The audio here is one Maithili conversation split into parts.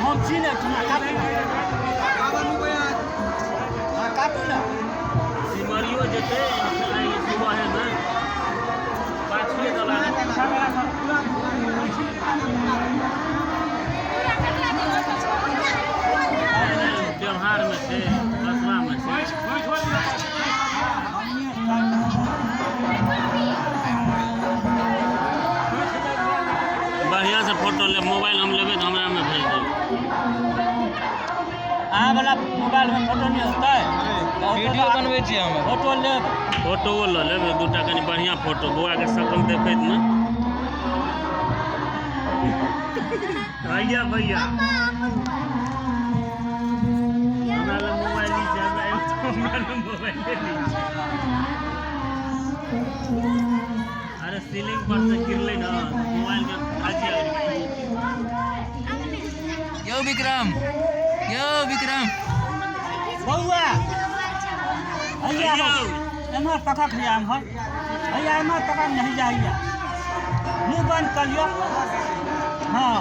हम छी ने काटू। हाँ काटू ना। सिमरियो जेतै सुबहमे पाछुए दलान। व्यवहारमे छै, बसवामे छै। बढ़िआँसँ फोटो लेब। मोबाइल हम लेबै तऽ हमरामे भेज देब। अहाँ वाला मोबाइलमे फोटो नहि होतै? वीडियो बनबै छियै हम। फोटो लेब। फोटोओ लऽ लेब एक दूटा कनि बढ़िआँ फोटो, बौआके शकल देखैत ने। भैया भैया, हमरा लग मोबाइल नहि छै। हमरा लग मोबाइल नहि छै। अरे, सीलिंग पर से गिरलै ने, मोबाइल के धज्जिया उड़ि गेलै। यौ विक्रम, यौ विक्रम। बौआ, भैया। यौ। एम्हर तकक हैया, एम्हर हैया, एम्हर तकक नहीं जाइया। मुँह बंद कर लियौ। हाँ।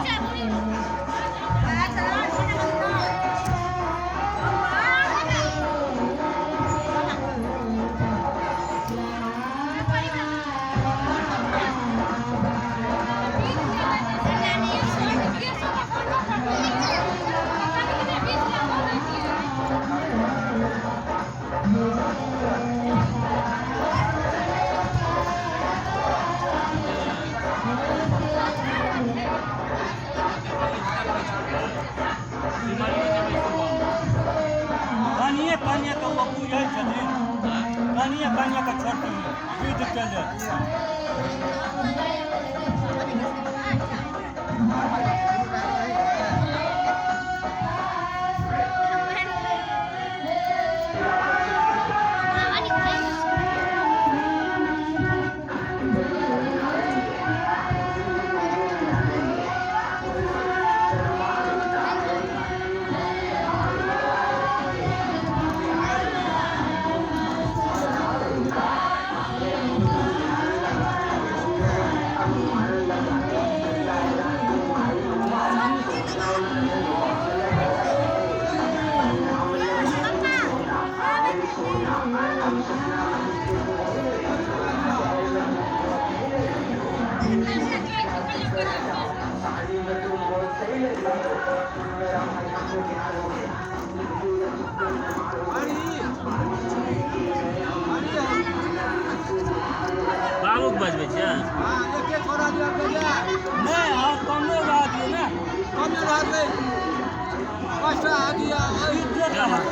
सिमरियो जेबै सुबह। कनिए कनिए के ओ बुझै छथिन, कनिए कनिए के छोटी विध के लेल। बाबूके बजबै छियै? नहि, अहाँ कमो रह दियौ ने। इज्जत रहत।